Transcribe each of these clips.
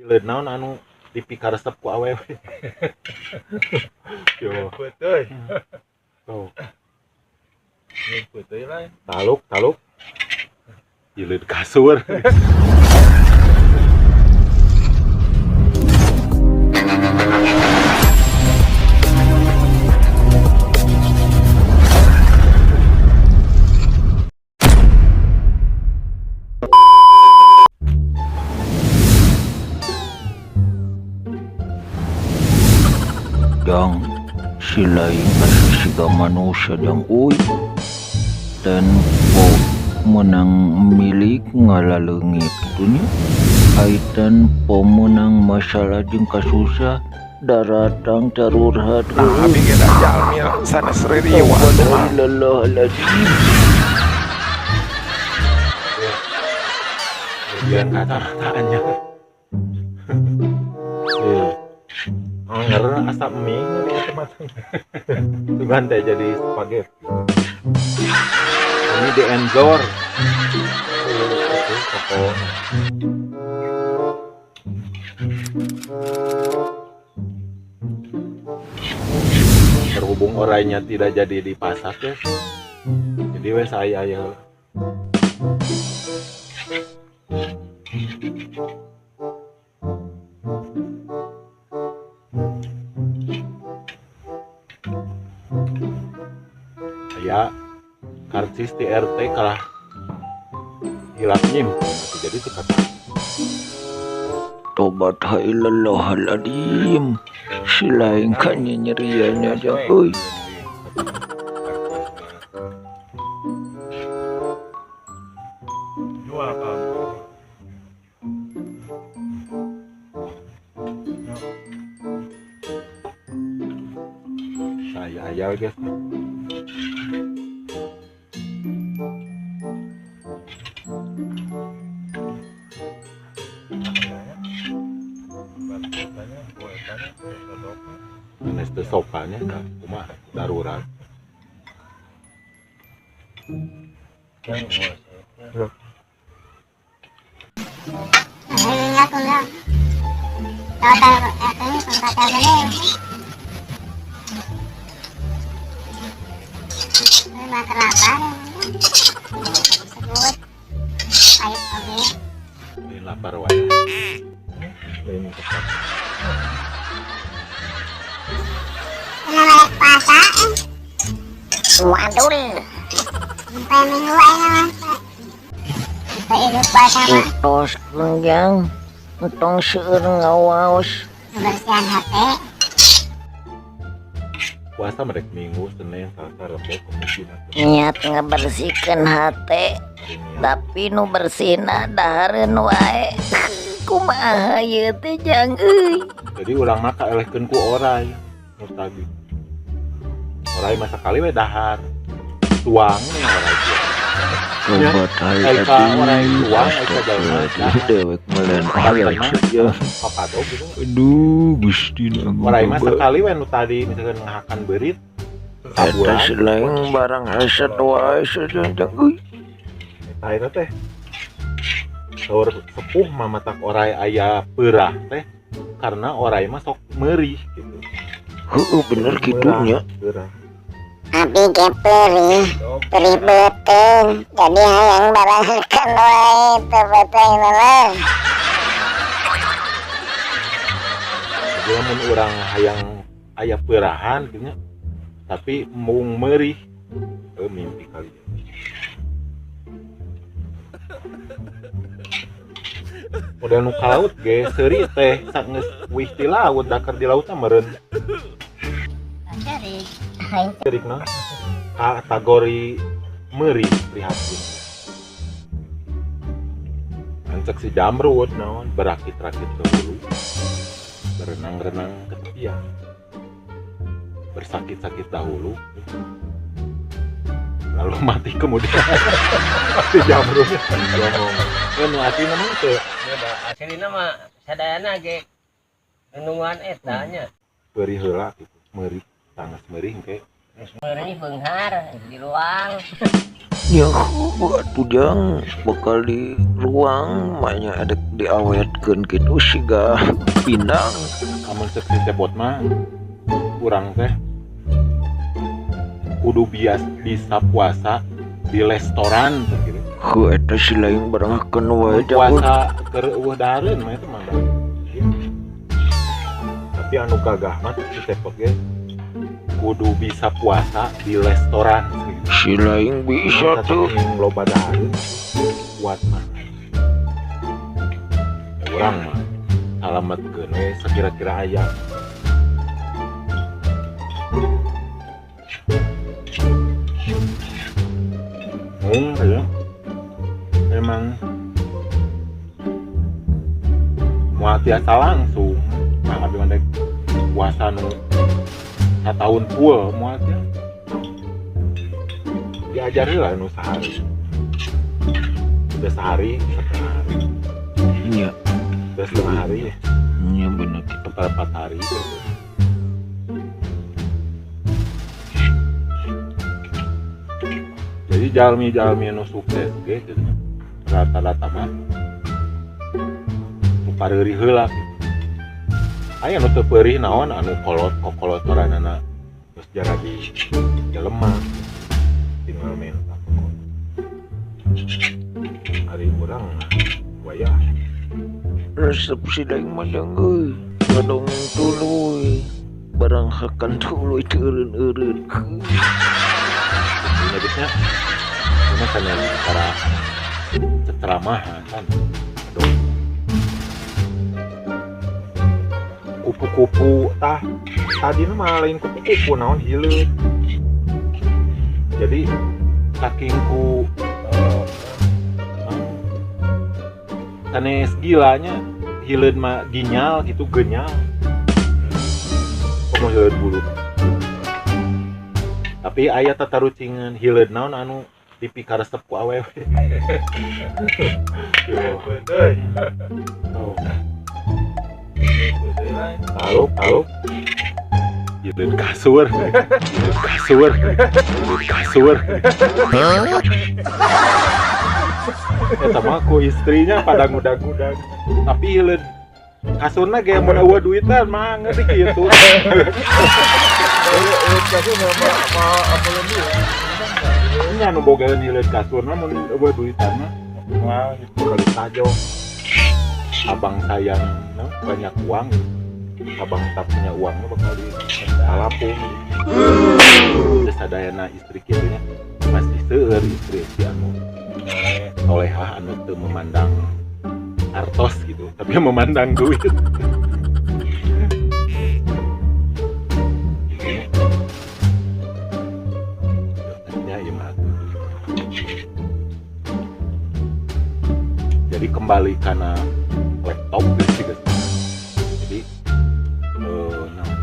Hileud naon anu dipikaresep ku awewe. Yo. Betul. Tuh. Betul lah. Taluk, taluk. Hileud kasur. Jang si lain asa siga manusia jang uy tempo menang milik ngalaleungit kitu nya ai tempo menang masalah jeung kasusah daratang carurhat. Nah, abi ge da jalmi sanes ririwa. Astagfirullahaladzim. Bagian kacamataannya. Karena asap mie teman-teman. Sugan teh jadi spaghetti. Ini di Enzor. Itu toko. Berhubung orangnya tidak jadi dipasak ya. Jadi wes saya ya. Ya karcis di RT kalah hilap nyimpen jadi cepat. Tobat hailallahaladim si lain kan nyeriannya jang euy. Saya ayal guys. Sanes teu sopannya ka kumaha darurat. Ini lapar wae. Ini tetap. Waduh. Tos lengjang, entong seueur ngawaos. Kebersihan HP. Puasa mereka Minggu, Senin, Selasa, Rabu, Kamis, Jumat. Niat ngebersihkan hati, tapi nu bersihna dahareun wae. Kumaha ieu teh jang euy. Jadi urang mah kaelehkeun ku orai nu tadi. Orai mah sakali we dahar. Tuang nih orai tuang. Tobat Aika orai tuang, aika jalma astagfirullahaladzim dewek melen hayang saja. Papado gitu. Aduh Gusti nu Orai mah sakali we nu tadi misalkan ngahakan beurit. Eta Sabulan. si lain barang hese wae saja jang euy. Eta eta teh. Saur sepuh mah matak orai aya peurah teh karena orai mah sok meurih gitu. Heueuh bener kitu nya. Peurah. Abi ge perih, perih beuteung, jadi hayang barangkan wae teu beuteung mah. Jadi lamun urang hayang aya peurahan gitu nya, tapi mung meurih mimpi kali. Model nu ka laut ge seuri teh sanggeus wih ti laut dakar di laut mah meureun. Seuri. Seuri na kategori meurih prihatin. Ancek si jamrut naon berakit-rakit ke hulu, berenang-renang ke tepian, bersakit-sakit dahulu, lalu mati kemudian. Si jamrut ngomong, nu asli mah teu. Aslina mah sadayana ge nunungan eta nya. Perih heula gitu, meurih, tanggas meurih engke. Geus meurih beunghar di luang. Ya atuh jang bakal di ruang mah nya adek diawetkeun kitu siga pindang. Amun cek si Cepot mah urang teh kudu bias bisa puasa di restoran teh gitu. Heuh eta si lain barangkeun wae jang. Puasa keur eueuh dahareun mah eta mah. Tapi anu gagah mah si Cepot ge kudu bisa puasa di restoran gitu. Si lain bisa tuh. Loba dahareun kuat mah. Ya urang mah salametkeun we sakira-kira aya. Ya. Emang moal tiasa langsung. Nah, abdi mah puasa nu satahun full moal tiasa. Diajar heula nu sehari. Udah sehari, setengah hari. Iya. Udah setengah hari ya. Iya bener gitu. 4 hari gitu. Jadi jalmi-jalmi nu sukses ge gitu. Rata-rata mah nu pareurih heula gitu. Aya nu teu peurih naon anu kolot kokolotoranana geus jaradi jelema tinggal menta kokot. Ari urang wayah resep si daeng mah jang euy. Ngadongeng tuluy barang hakan tuluy teu eureun-eureun. Bagusnya cuma karena cara ceramah kan. Aduh. Kupu-kupu tah tadi mah lain kupu-kupu naon hileud. Jadi saking ku sanes gilanya hileud mah ginyal gitu genyal. Komo hileud bulu. Tapi aya tatarucingan hileud naon anu dipikaresep ku awewe. Yo. Tahu, tahu. Hileud kasur. Hileud kasur. Hileud kasur. Eta mah ku istrinya pada ngudag-ngudag. Tapi hileud kasurna ge mun eueuh duitan mah ngeuri kitu. Nya nu bogaeun hileud kasurna mun eueuh duitan mah moal gitu kali tajong. Abang sayang no, banyak uang, abang tak punya uang bakal di talapung. Terus sadayana istri kitu nya masih seueur istri si anu solehah anu teu memandang artos gitu, tapi memandang duit. Jadi kembali karena laptop gitu. Jadi nah,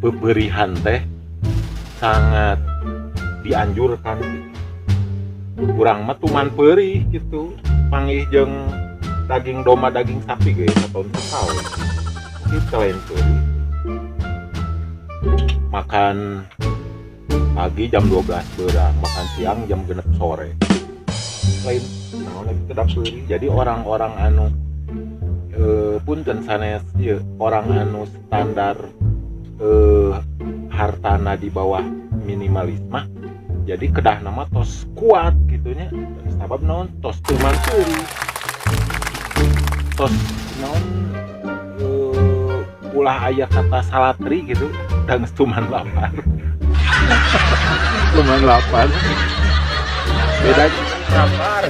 pemberian teh sangat dianjurkan gitu. Urang mah tuman perih gitu. Panggih jeung daging domba daging sapi ge satahun sekali. Kita lain perih. Makan pagi jam 12 berang, makan siang jam 6 sore. Lain naon lagi kedap peurih. Jadi orang-orang anu punten sanes ieu, orang anu standar hartana di bawah minimalis mah jadi kedah nama tos kuat gitu nya. Sabab naon tos tuman peurih. Tos naon ulah aya kata salatri gitu dan tuman lapar. Tuman lapar. Beda lapar.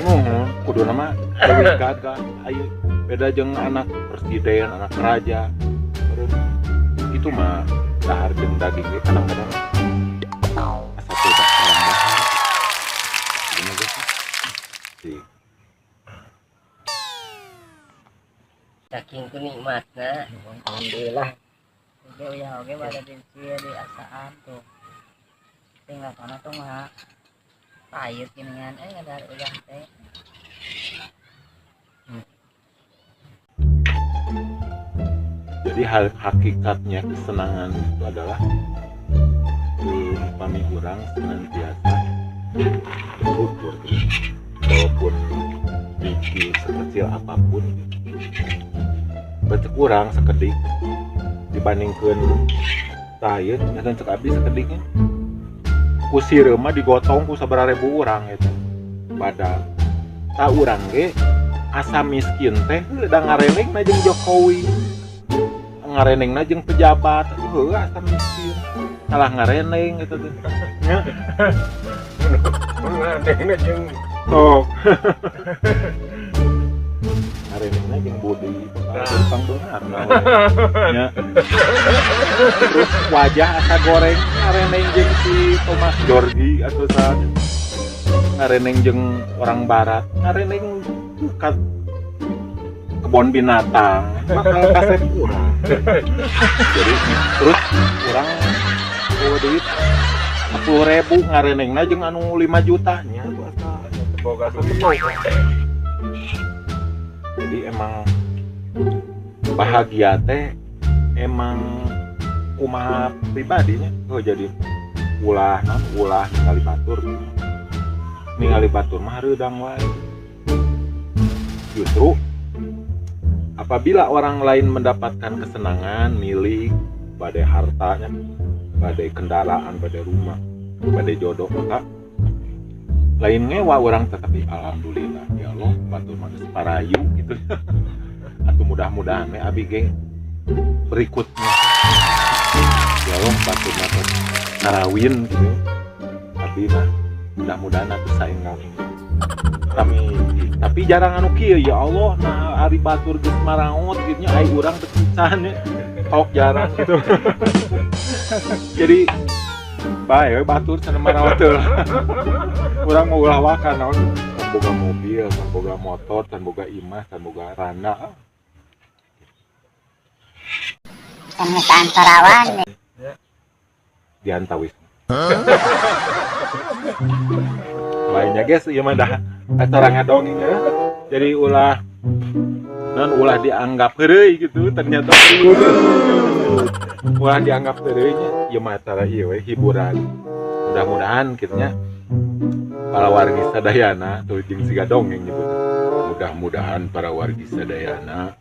Kudu nama leuwih gagah. Ayo beda jeung anak presiden, anak raja. Itu mah dahar jeung daging ge kadang-kadang asa teu orang dahar. Gini guys. Si. Saking ku nikmatna. Alhamdulillah. Oke ya oke pada di asaan tuh. Tinggal kana tuh mah pahit ginian ngadar uyah teh. Jadi hakikatnya kesenangan itu adalah upami urang senantiasa Bersyukur gitu. Walaupun bikin sekecil apapun gitu. Berarti kurang sekedik dibandingkan tah ieu nya cek abdi sekediknya ku sireum mah digotong ku sabaraha ribu urang gitu. Padahal tah urang ge asa miskin teh da ngarenengna jeung Jokowi, ngarenengna jeung pejabat, heuh asa miskin salah ngareneng gitu teh nya. Ngarenengna jeung sok ngarenengna jeung Budi bakal beunghar nya. Terus wajah asa goreng ngareneng jeung si Thomas Georgi atau saha, ngareneng jeung orang barat, ngareneng ka kebon binatang bakal kasep urang. Jadi terus urang bawa duit 10.000 ngarenengna jeung anu 5 juta nya tuh asa boga duit. Jadi emang bahagia teh emang kumaha pribadinya. Oh jadi ulah non ulah ningali batur, ningali batur mah hareudang wae. Justru apabila orang lain mendapatkan kesenangan milik badai hartanya, badai kendaraan, badai rumah, badai jodoh, maka lain ngewa orang tetapi alhamdulillah ya Allah batur mah geus parayu gitu. Atau mudah-mudahan we abi ge berikutnya ya Allah batur mah tos karawin gitu. Abi mah mudah-mudahan atuh saenggang. Tapi jarang anu kieu ya Allah, nah ari batur geus maraot gitu nya ai urang teu pisan nya. Tok jarang gitu. Jadi bae we batur cenah maraot teu. Urang mah ulah waka naon can boga mobil, can boga motor, can boga imah, can boga rana. Can ngesaan sorawan. Diantawis. Lainnya guys, ieu mah dah acara ngadongeng ya. Jadi ulah non ulah dianggap heureuy gitu, ternyata ulah dianggap heureuy nya. Ieu mah acara ieu we hiburan. Mudah-mudahan kitu nya para wargi sadayana tuh jeung siga dongeng nyebut. Mudah-mudahan para wargi sadayana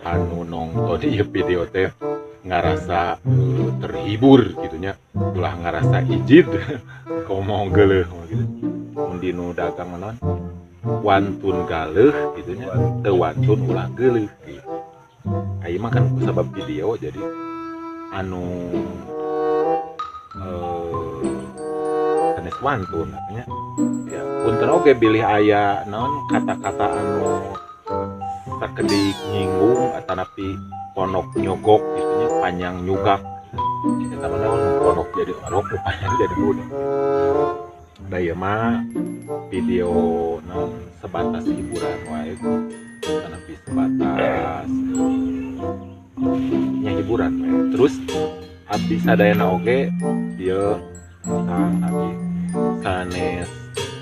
anu nonton ieu video teh ngarasa terhibur gitu nya, ulah ngarasa ijid komo geuleuh gitu. Mun dinu dagang naon wantun galeuh gitu nya, teu wantun ulah geuleuh gitu. Aya mah kan kusabab video jadi anu sanes wantun nya. Ya punten oge bilih aya naon kata-kata anu sakedik nyinggung atanapi ponok nyogok gitu nya, panjang nyugak eta mah naon ponok jadi orok, panjang jadi budak. Da ieu mah video naon sebatas hiburan wae, atanapi sebatas nya hiburan wae. Terus abdi sadayana oge ieu tentang abdi sanes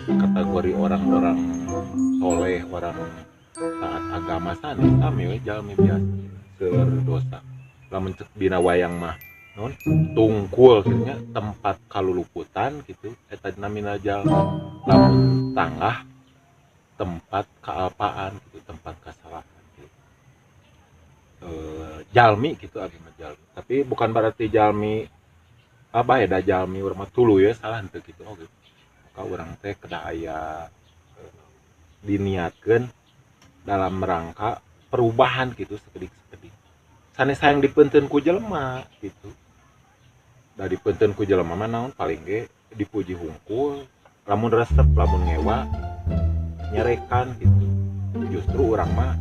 kategori orang-orang soleh, orang taat agama sanes, sami we jalmi biasa seueur dosa. Lamun cek dina wayang mah naon tungkul kitu nya, tempat kaluluputan gitu eta namina jalma. Lamun tangah tempat kealpaan gitu, tempat kesalahan gitu. Jalmi gitu abdi mah jalmi. Tapi bukan berarti jalmi apa ya da jalmi urang mah tuluy we salah henteu kitu oge. Maka urang teh kedah aya diniatkeun dalam rangka perubahan gitu sekedik-sekedik. Sanes hayang dipeunteun ku jelema gitu. Da dipeunteun ku jelema mah naon paling ge dipuji hungkul, lamun resep, lamun ngewa nyarekan gitu. Justru urang mah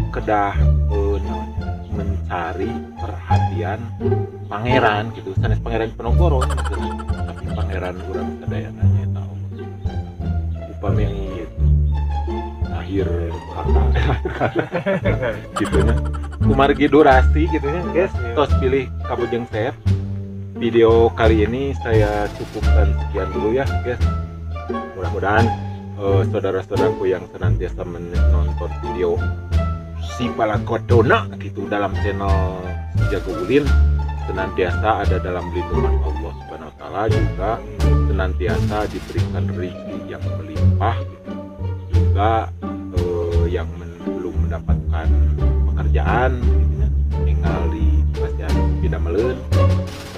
kedah naon mencari perhatian pangeran gitu, sanes pangeran Penogoro maksudna, tapi pangeran urang sadayana nyaeta Allah. Upami gitu akhir kata gitu nya kumargi durasi gitu nya guys, tos pilih kabujeng sep. Video kali ini saya cukupkan sekian dulu ya guys. Mudah-mudahan saudara-saudaraku yang senantiasa menonton video si Palakodona gitu dalam channel Jago Ulin senantiasa ada dalam lindungan Allah Subhanahu wa Taala juga senantiasa diberikan rezeki yang melimpah gitu. Juga yang belum mendapatkan pekerjaan gitu nya, tinggal di pasihan pidameleun,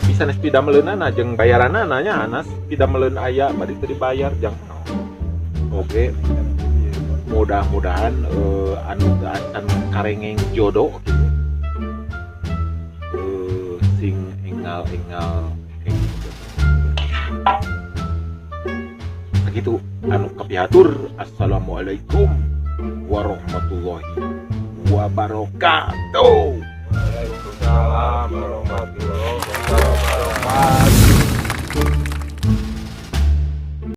tapi sanes pidameleunana jeung bayaranana nya, anas pidameleun aya bari teu dibayar jang naon. Oke, mudah-mudahan anu teu acan karengeng jodoh gitu, sing engal-engal kayak gitu. Sakitu anu kapihatur. Assalamualaikum warahmatullahi wabarakatuh. Waalaikumsalam warahmatullahi.